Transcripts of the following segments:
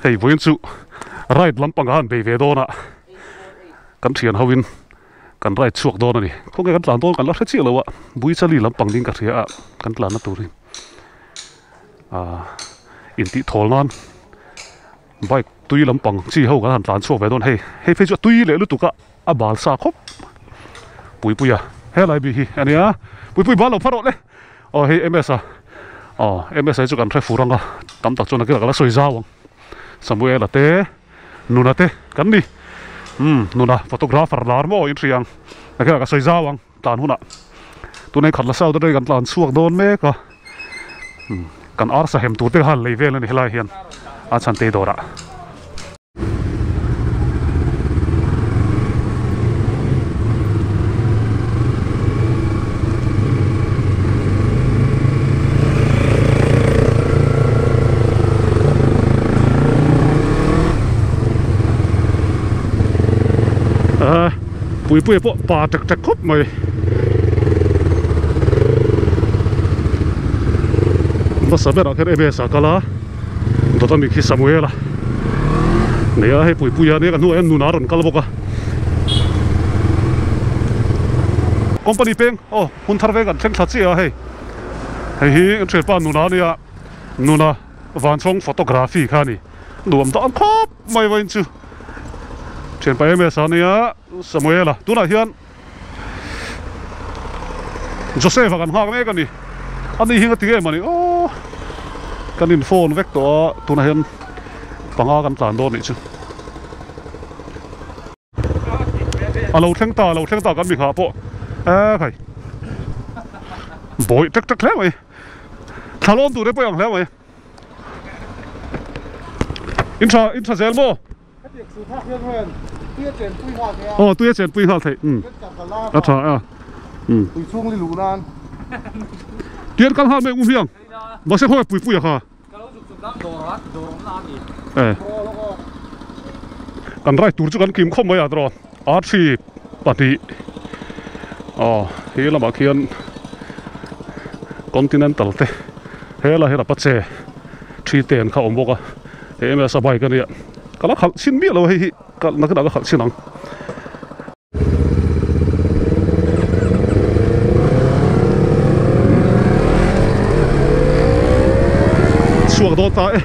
Hei vawiin chu ride lampang ah an bei ve dawn a, kan thian ho in kan ride chhuak dawn a ni. Khawnge kan tlan dawn kan la hre chiah lo a, Buichali lampang ding ka hria a kan tlan na tur hi ah intih thawl nan bike tui lampang chi ho kan han tlan chhuak ve dawn hei hei phei chu a tui leh lutuk a a bal sa khawp Puipuia helai bik hi a nia Puipui bal lo phar rawh le. Aw hei MS a aw MS a hi chu kan hre fur ang a tam tak chuan nakinah ka la sawi zau ang Samuel a te Nuna te kan ni umm Nuna photographer lar maw in hria ang nakinah ka sawi zau ang tlan hunah tunah hi khat la sau te kan tlan chhuak dawn mek a umm kan arsa hem tur te kha han lei vel a ni helai hian a chhante dawrah. Puipuia pawh pa tek tek khawp mai. Hmasa berah khian MS a kal a. Dawt ami khi Samuel a nei a hei Puipuia ania ka hnuaiah hian nuna a rawn kal bawk a company peng aw hun thar veng kan thleng thla chiah a hei hei hi kan thianpa nuna ania nuna vanchhawng photography kha a ni nuam dan khawp mai vawiin chu thianpa MS a nia Samuel a tunah hian Joseph a kan nghak mek a ni ani hi nga ti nge mawni aw kan in phone vek tawh a tunah hian panga kan tlan dawn nih chu a lo thleng ta a lo thleng ta kan mi nghah pawh e khai bawih tek tek hle mai thla lawn tur te pawh i ang hle mai in tha in tha zel maw. Aw tui a chenpui nghal theih umm a tha a umm tian kal nghal mai ung hiang mahse khawnge puipui a kha e kan ride tur chu kan kim khawp mai a tawh R3 pahnih aw he lamah khian continental te helai hian apache 310 kha a awm bawk a. He ms a bike a nia ka la khalh chhin miah lo a hei hi ka nakinah ka khalh chhin ang. Chhuak dawn ta e.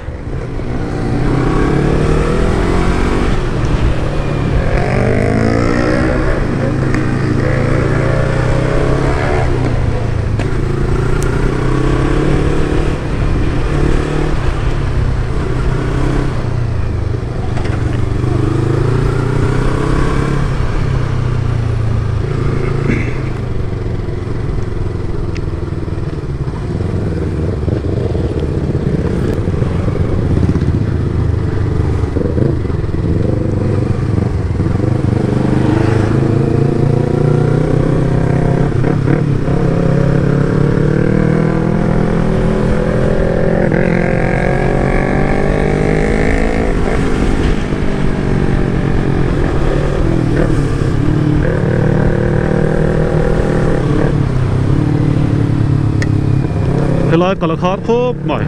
Helai kal a khar khawp mai.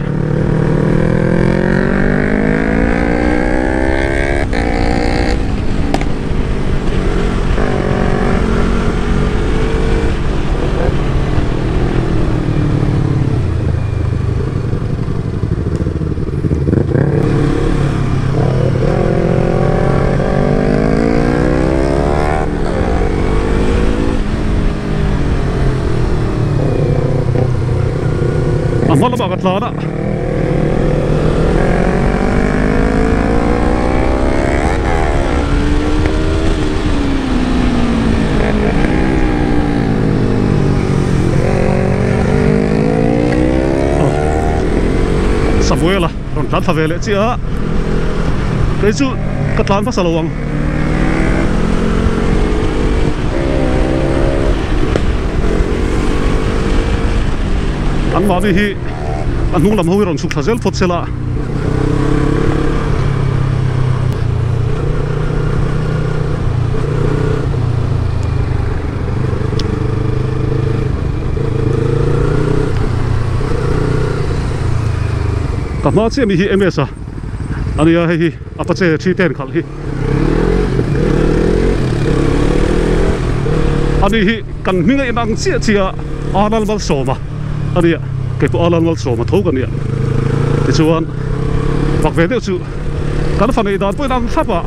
A hma lamah ka tlan a. Samuela rawn tlan thla ve leh chiah a kei chu ka tlan hmasa lo ang. An mahni hi a hnung lam ho hi rawn chhuk thla zel phawt se la. Ka hma chiah mi hi MS a. Ania hei hi Apache 310 khalh hi. Ani hi kan hming a inang chiah chiah a Arnold Malsawma ania keipawh Arnold Malsawma tho ka nia. Tichuan fak ve deuh chu kan fa neih dan pawh inang thlap a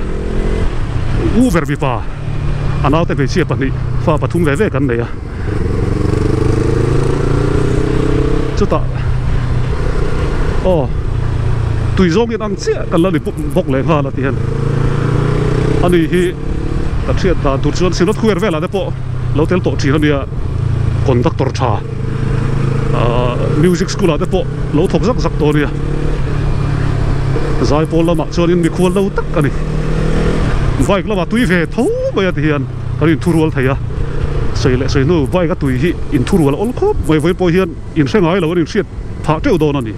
u ber mipa a naute hmeichhia pahnih fa pathum ve ve kan nei a. Chutah aw tui zawng in ang chiah kan la ni bawk leh nghal a ti hian ani hi kan hriat dan tur chuan Synod Square velah te pawh lo tel tawh thin a nia conductor tha ahh music school ah te pawh lo thawk zak zak tawh a nia zaipawl lamah chuanin mikhual lo tak a ni bike lamah tui ve tho mai a ti hian. Kan inthurual thei a, sawi leh sawi hnu bike a tui hi inthurual a awl khawp mai vawiin pawh hian inhre ngai lo an inhriat phah teuh dawn a ni.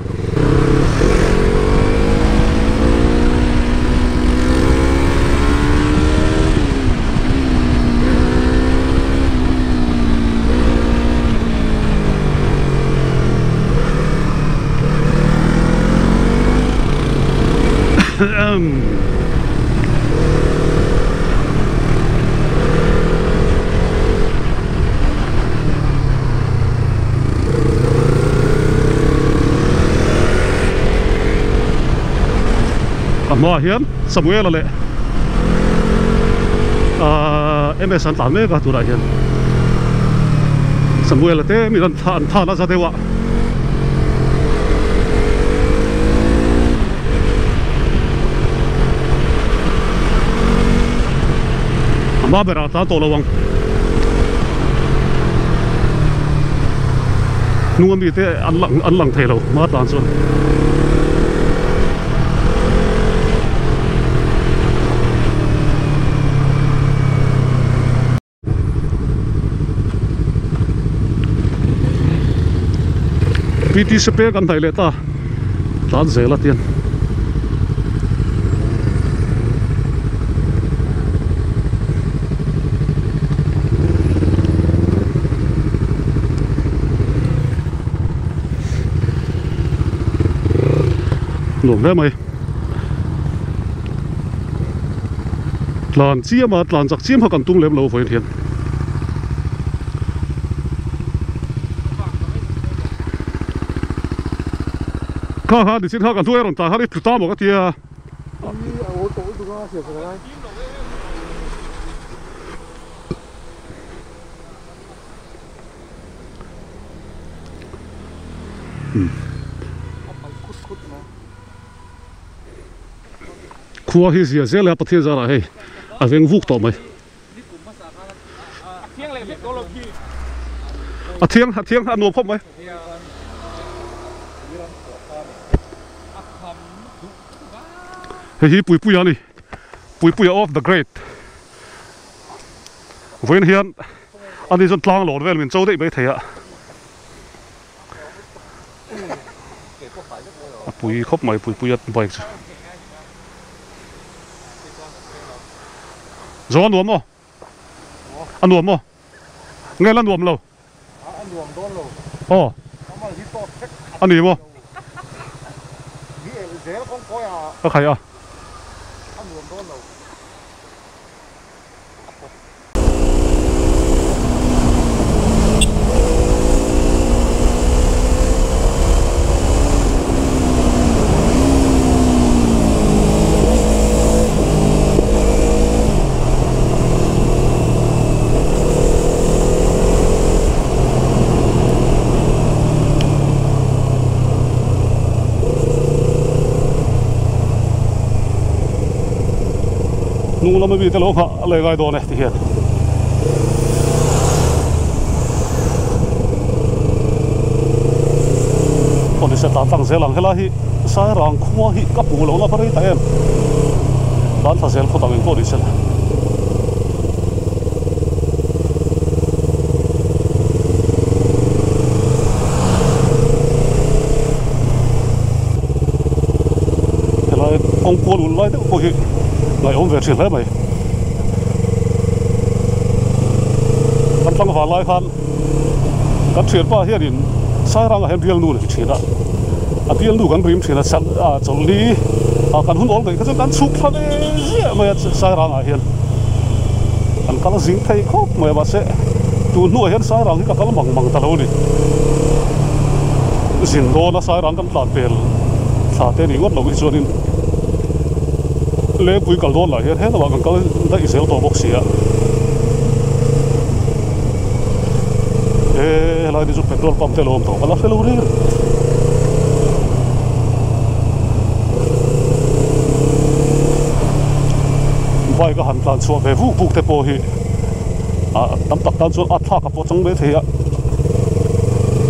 A hmaah hian Samuela leh ahh MS an tlan mek a tunah hian Samuela te min an than a za deuh a. A hma berah a tlan tawh lo ang. Hnung ami te an lang an lang thei lo hma tlan chuan. PT Sepe kan hnaih leh ta tlan zel a tian. Nuam hle mai. Tlan chiam a, tlan chak chiam kha kan tum lem lo vawiin hian. Kha kha nichin kha kan hnuai a rawn tlan khan i tlu ta maw ka tia. Khua hi zia zel a Pathian zarah hei a veng vuk tawh mai. A thiang a thiang a nuam khawp mai. Hei hi Puipuia a ni Puipuia of the great vawiin hian ani chuan tlang lawr vel min cho daih mai thei a. A pui khawp mai pui pui a bike chu. Zawng a nuam maw? A nuam maw? Nge la nuam lo? A nuam dawn lo. Aw. A ni maw? Ka khai a. A nuam dawn lo. Hnung lama mite lo nghah a leh ngai dawn e ti hian. Aw ni se tlan tlang zel ang helai hi Sairang khua hi ka hmuh loh na va rei ta em tlan thla zel phawt ang engpawh ni sela. Helai kawng kual ulh lai deuh pawh hi ngaihawm ve thin hle mai. Kan tlangval lai khan kan thianpa hianin Sairangah hian bialnu a nei thin a. A bialnu kan rim thin a chawlhli kan hun awl ngaih kha chuan kan chhuk thla ve ziah mai a Sairang ah hian kan kal zing thei khawp mai a mahse tun hnuah hian Sairang hi ka kal mang mang ta lo a ni. Zin dawn a Sairang kan tlan pel thla te ni ngawt lo hi chuanin Lengpui kal dawn lah hian he lamah kan kal daih zel tawh bawk si a. He helai te chu petrol pump te a lo awm tawh ka la hre lo reng. Bike a han tlan chhuah ve vuk vuk te pawh hi ah tam tak tan chuan a thlak a pawh chang mai thei a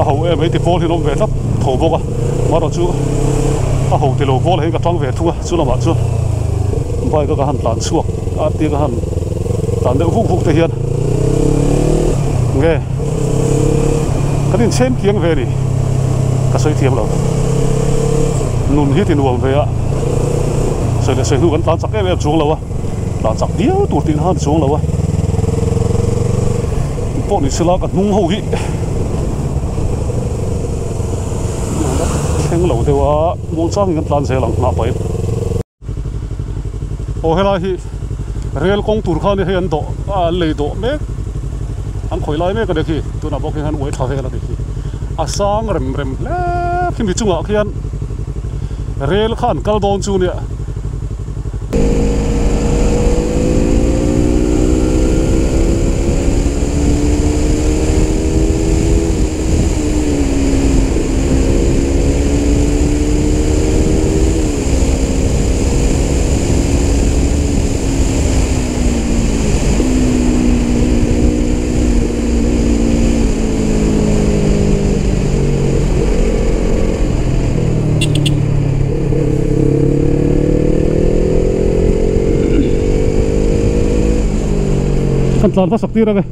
a ho em mai ti pawl hi an awm ve tlat tho bawk a marawh chu a ho ti lo pawl ah hian ka tang ve thung a chu lamah chuan bike a ka han tlan chhuak a tia ka han tlan deuh vuk vuk te hian nge kan inchhem kiang ve a ni ka sawi thiam lo nun hi ti nuam ve a sawi leh sawi hnu kan tlan chak em em chuang lo a tlan chak viau tur tih khan chuang lo a pawh ni sela ka hnung ho hi thleng lo deuh a muangchangin kan tlan zel ang nghah pahin. Aw helai hi rel kawng tur khan hei an dawh a an lei dawh mek an khawih lai mek a ni khi tunah bawk hian an uai tha vel a ni khi a sang rem rem hle khi mi chungah khian rel kha an kal dawn chu nia. Kan tlan hmasak tir ang e.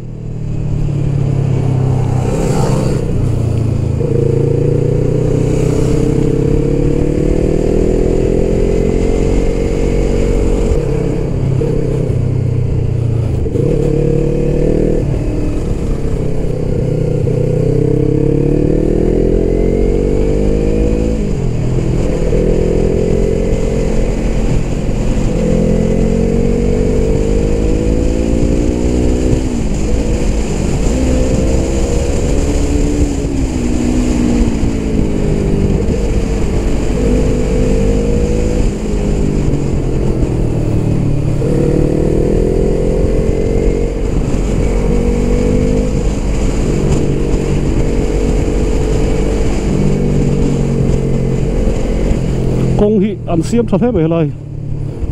Kawng hi an siam tha hle mai helai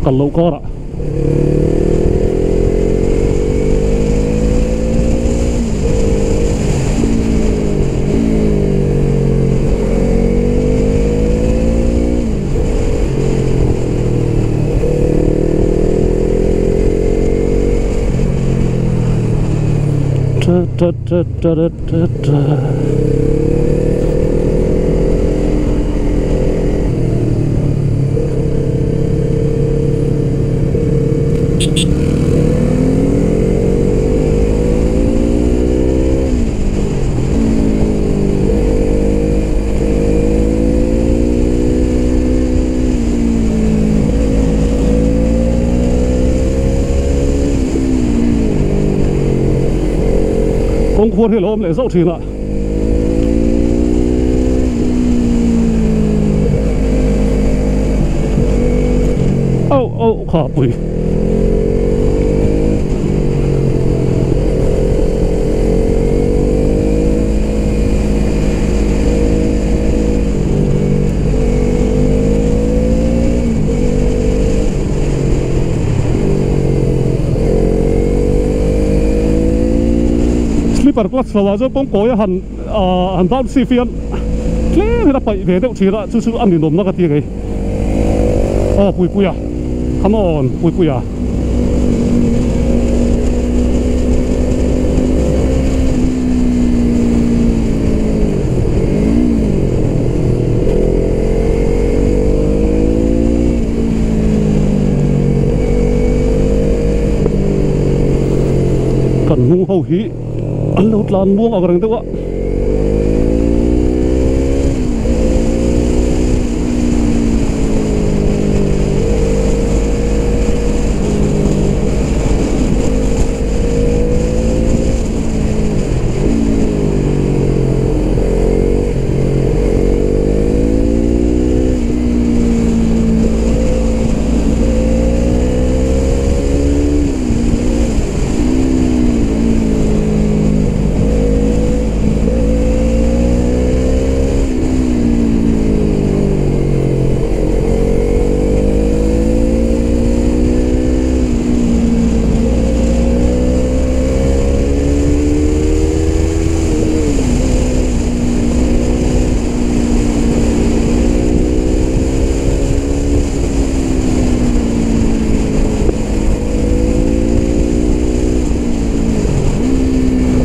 kal loh karah. Kawngkhuar hi a lo awm leh zauh thin a. Au au kha pui. Slipper clutch lo ah chuan kawngkawi a han ahh han down shift hian tlem hian a paih ve deuh thin a chu chu a ninawmna ka ti ngei aw Puipuia come on Puipuia. Kan hnung ho hi an lo tlan muang ang reng deuh a.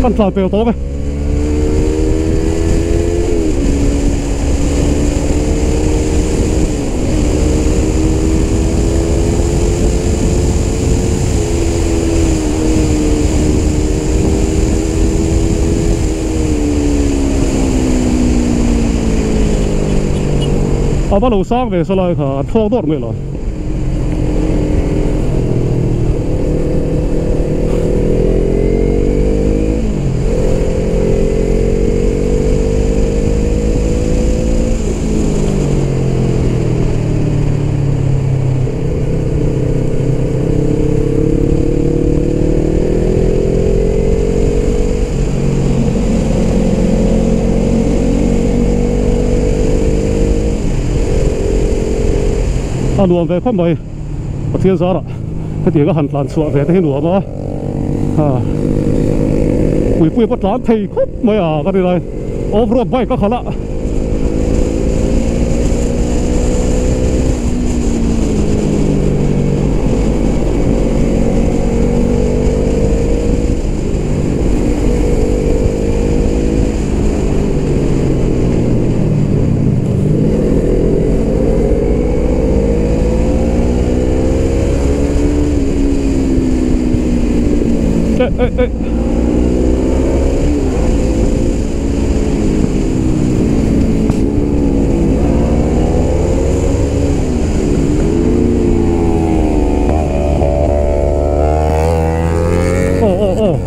Kan tlan pel tawk e. A va lo sang ve salai kha an thlawk dawrh mai lo. A nuam ve khawp mai Pathian zarah hetiang a han tlan chhuah ve te hi nuam a ha puipui pawh tlan thei khawp mai a ka ti lai off road bike a khalh a. Eh eh eh. Oh oh oh.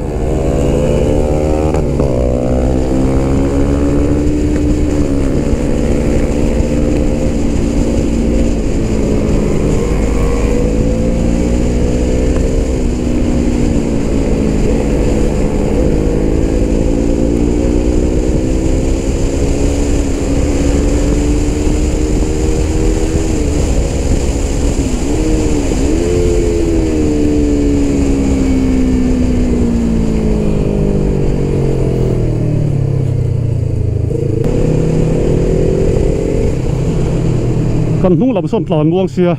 Kan hnung lam sawn tlan muang sia.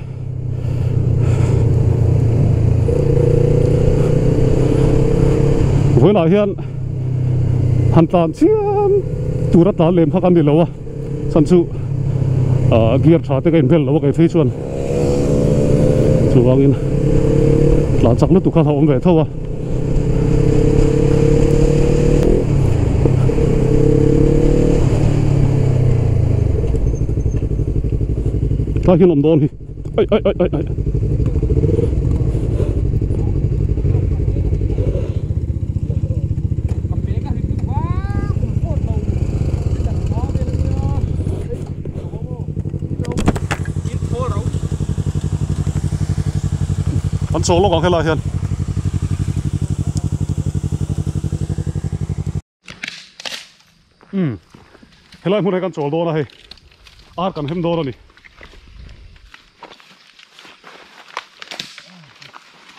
Vawiinah hian han tlan chiam tura tlan lem kha kan ni lo a chhan chu ah gear tha te ka inbel lo a kei phei chuan chuvangin tlan chak lutuk kha a awm ve tho a. Tlai hian awm dawn hi ai ai ai ai ai. An chawl lawk ang helai hian. Umm helai hmun hi kan chawl dawn a hei ar kan hem dawn a ni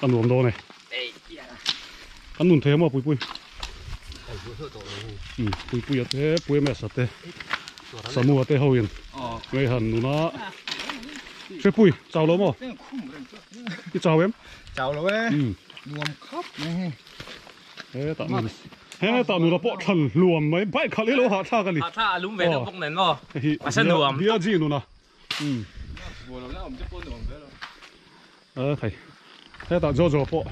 a nuam dawn e kan nun thei maw puipui umm puipui a te puimes a te samua te ho in ngei han nuna hrepui chau lo maw i chau em chau lo e nuam khawp mai hei. Hetah nun hetah nula pawh thlan hluam mai bike khalh hi lo hahthlak a ni. Hahthlak a lum ve deuh bawk nen maw? A se nuam. Bia ji nuna. Um. A khai. Hetah Jojo pawh.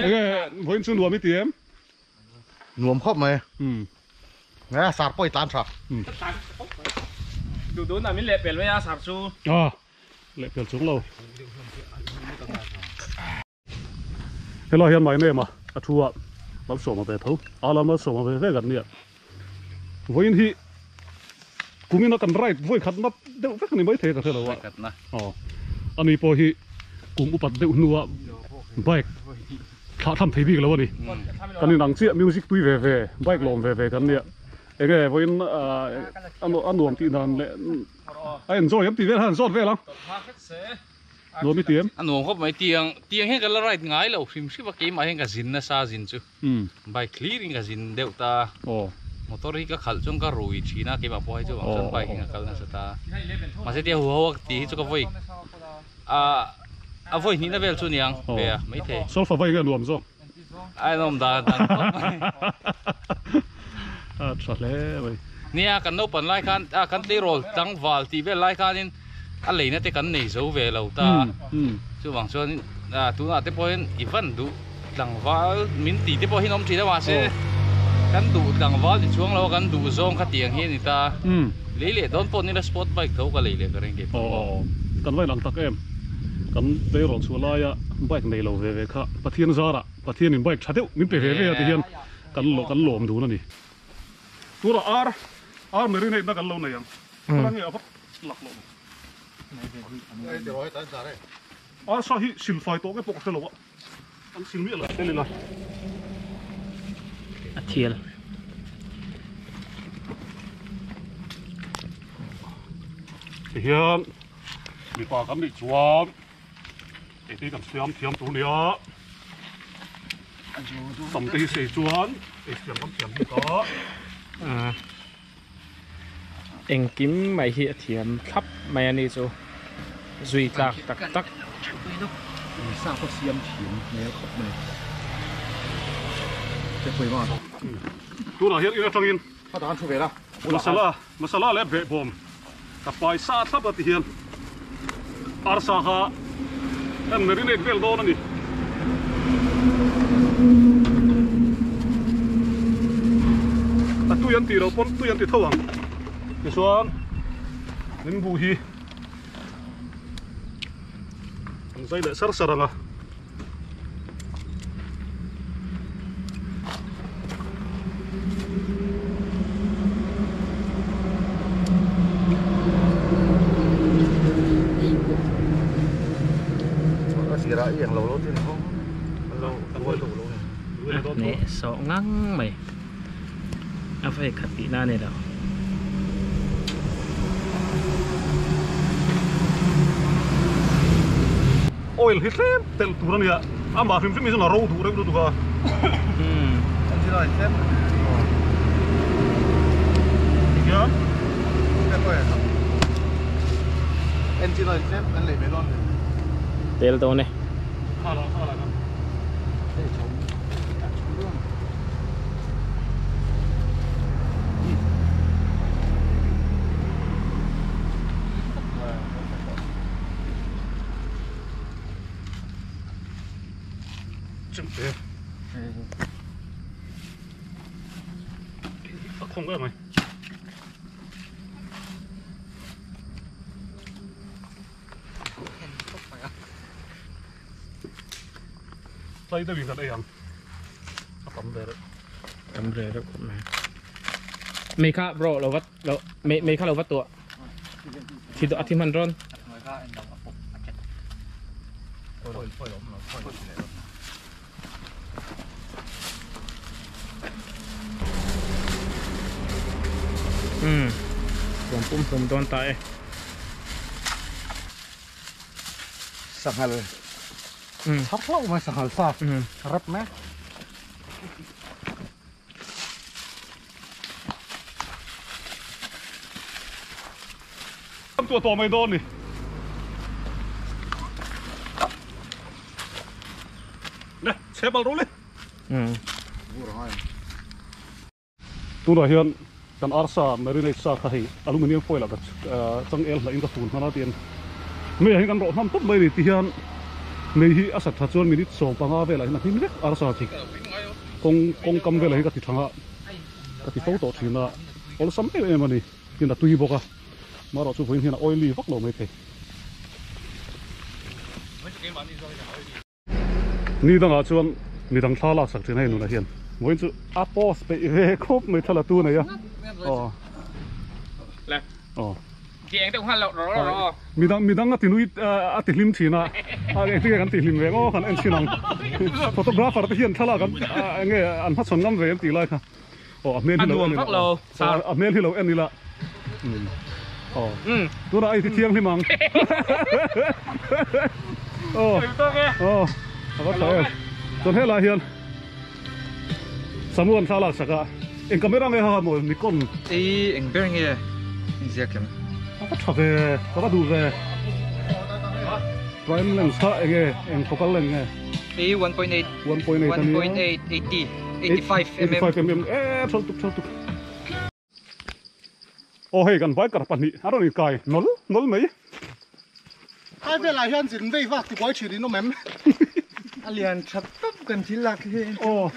Enge vawiin chu nuam i ti em? Nuam khawp mai. Um. Nge sar pawh i tlan tha. Um. Duh duh na min lehpel mai a sar chu. A. Leh pel chung lo. Helai hian my name a a thu a Malsawma ve tho a la Malsawma ve ve kan nia vawiin hi kumina kan ride vawi khat na deuh vek a ni maithei ka hre lo a aw ani pawh hi kum upat deuh hnua bike thlah tham thei bik lo a ni kan inang chiah music tui ve ve bike lawm ve ve kan nia enge vawiin a nuam tih dan leh A enjoy em tih vel khan zawt vel ang. Nuam i ti em? A nuam khawp mai tiang tiang hian ka la ride ngai lo hrim hrim a keimah hian ka zin nasa zin chu bike clear in ka zin deuh ta motor hi ka khalh chuan ka rui thin a keimah pawh hei chu vang chuan bike in ka kal nasa ta mahse tia huho a ti hi chu ka vawi a. A vawi hnih na vel chu niang ve a maithei. Solfa vai nge nuam zawk? A en awm dan dan khawp mai. A tha hle mai. Nia kan naupan lai khan a kan tleirawl tlangval tih vel lai khanin a leina te kan nei zo ve lo ta a. Chuvang chuan tunah te pawhin i van duh tlangval min tih te pawh hi an awm thin a mahse kan duh tlangval ti chuang lo a kan duh zawng kha tiang hi a ni ta. Lei leh dawn pawh nila sport bike tho ka lei leh ka ring kei pawh. Aw kan va inang tak em. Kan tleirawl chhuah laia bike nei lo ve ve kha Pathian zarah Pathianin bike tha deuh min pe ve ve a ti hian kan kan lawm dun a ni. Tura ar ar marinate na kan lo nei ang. Khawlai nge a va lak loh. Arsa hi silfai tawh nge pawh ka hre lo a. An sil miah lo tel ila. A thial. Tihian mipa kan nih chuan ei kan siam thiam tur nia. Sam te hi sei chuan ei siam kan thiam bik a. Engkim mai hi a thiam thlap mai a ni chu zui tlak tak tak. Sa pawh siam thiam hmel khawp mai. Tunah hian in atangin masala masala leh behbawm ka pai sa thlap a ti hian arsa kha kan marinate vel dawn a ni. A tui an tih loh pawn tui an ti tho ang tichuan nimbu hi an zai leh sar sar ang a. Neh sawh ngang mai a vawi khat tihna a ni lo. Oil hi tlem telh tur a nia amah hrim hrim hi chuan a ro duh reuh lutuk a. Tel dawn e. Chemte. A khawng em mai. Tlai deuhin kan ei ang. A tam ve reuh. Tam ve reuh khawp mai. Mei kha bro lo vat lo mei mei kha lo vat tuah. Thi a thi hman rawn. Um rawn pum hlum dawn ta e. Sanghal chhar hlauh mai sanghal sa rep mai. Tuah tawh mai dawn ni. Nè, che bal ro le. Tunah hian kan arsa marinate sa kha hei aluminium foil ah ka changel hlahin ka fun hman a tiin mei ah hian kan rawh hman tawp mai a ni ti hian mei hi a sat tha chuan minute 15 velah hian a hnim vek arsa chu kawng kawngkam velah hian ka ti thang a ka ti fo tawh thin a awlsam em em a ni tin a tui bawk a marawh chu vawiin hian a oily vak lo maithei. Ni dangah chuan midang thla lak sak thin a hei nunah hian vawiin chu a post peih ve khawp mai thla la tu nei a aw aw midang midang a ti nui a ti hlim thin a a engtin nge kan ti hlim ve ngawt kan en thin ang photographer te hian thlalak an enge an hmachhawn ngam ve em tih lai kha aw a hmel hi lo en ila a hmel hi lo en ila aw tunah a inti thianghlim ang aw aw a va tha em chuan helaiah hian Samuan thla lak sak a eng camera nge ha maw Nikon Ei eng ber nge inziak em a va tha ve ka va duh ve Prime lens kha enge eng focal length nge? Hei 1.8. 1.8 a nia. 1.8 80 85 mm. 85 mm e thal tuk thal tuk. Aw hei kan biker pahnih a rawn inkai nawl nawl mai. Hai velah hian zin vei vak ti buai thin in awm em? A lian tha tawp kan thil lak hi. Aw.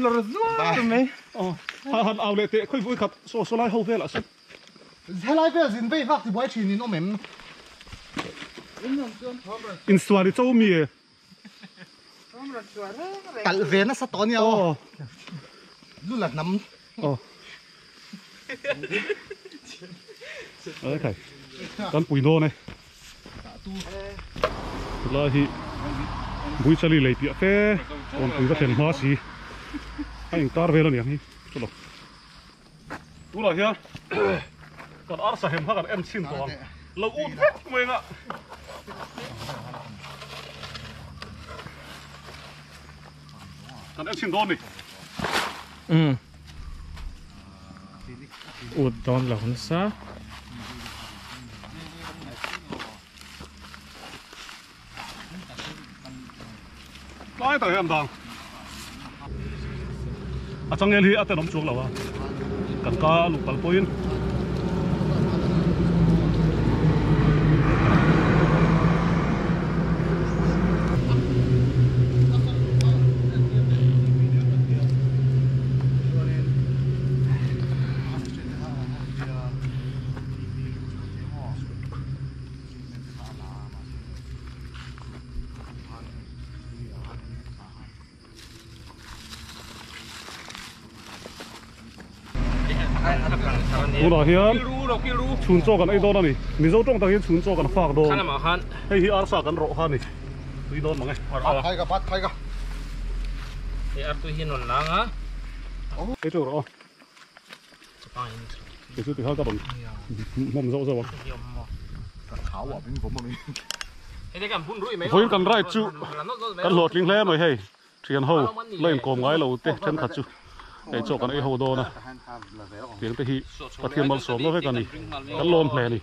Lawr zuar mai. Aw han han au leh teh khawi vawi khat saw saw lai ho velah sawn. Helai vel zin vei vak ti buai thin in awm em? Insual i cho mi e. Talh ve nasa tawh ania aw. Lu la hnam. Aw. Ai khai. Kan pui dawn e. Helai hi Buichali lei piah fe kawnpui va thlen hma si. A inkar vel aniang hi chulo. Tunah hian kan arsa hem kha kan en chhin tawh ang. Lo ut vek mai anga. Kan en chhin dawn ni. Umm. Ut dawn lo nasa. Tlai tak hian dang a changel hi a tenawm chuang lo a kan ka a luh pal pawhin Tunah hian chhun chaw kan ei dawn a ni. Mizo tawng tak hian chhun chaw kan fak dawn. Hei hi arsa kan rawh kha a ni. Tui dawn mang e. Ei teuh rawh aw. Kei chu tikha ka rawn hmawm zauh zauh a. Vawiin kan ride chu kan hlawhtling hle mai hei thian ho la inkawm ngai lo te thenkhat chu hei chaw kan ei ho dawn a tiang te hi Pathian malsawmna vek a ni kan lawm hle a ni.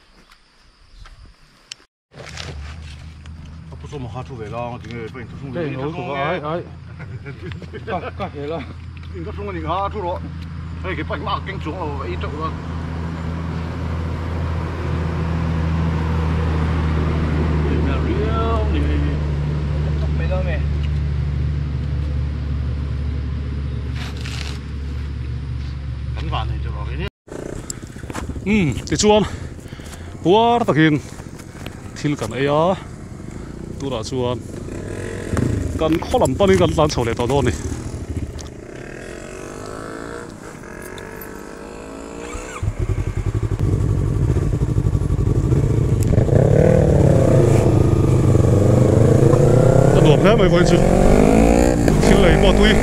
Umm tichuan puar takin thil kan ei a tunah chuan kan khaw lam panin kan tlan chho leh tawh dawn a ni. Ka nuam hle mai vawiin chu thil lei pawh tui.